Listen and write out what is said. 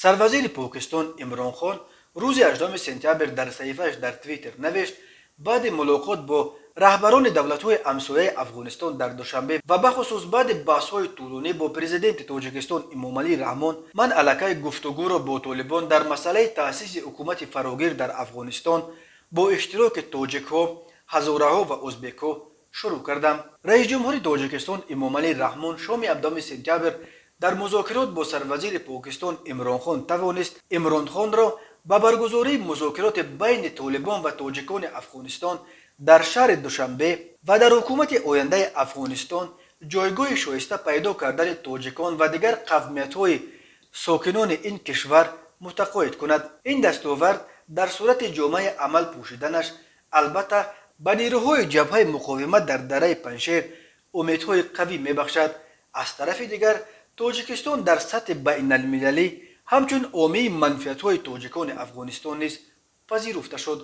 Сарвазири Покистон Имрон Хон рӯзи 8 сентябр дар саҳифааш дар Твиттер навишт: баъди мулоқот бо раҳбарони давлатҳои ҳамсояи Афғонистон дар Душанбе ва бахусус баъди баҳсҳои тӯлонӣ бо президенти Тоҷикистон Эмомалӣ Раҳмон, ман аллакай гуфтугӯро бо Толибон дар масъалаи таъсиси ҳукумати фарогир дар Афғонистон бо иштироки тоҷикҳо, ҳазораҳо ва ӯзбекҳо шурӯъ кардам. Раисҷумҳури Тоҷикистон Эмомалӣ Раҳмон шоми 17 сентябр дар музокирот бо сарвазири Покистон Имронхон тавонист Имронхонро ба баргузории музокироти байни Толибон ва тоҷикони Афғонистон дар шаҳри Душанбе ва дар ҳукумати ояндаи Афғонистон ҷойгоҳи шоиста пайдо кардани тоҷикон ва дигар қавмиятҳои сокинони ин кишвар мутақоид кунад. Ин дастовард дар сурати ҷомаи амал пӯшиданаш, албатта, ба нерӯҳои Ҷабҳаи муқовимат дар дараи Панҷшер умедҳои қавӣ мебахшад. Аз тарафи дигар, Тоҷикистон дар сатҳи байналмилалӣ ҳамчун ҳомии манфиатҳои тоҷикони Афғонистон низ пазируфта шуд.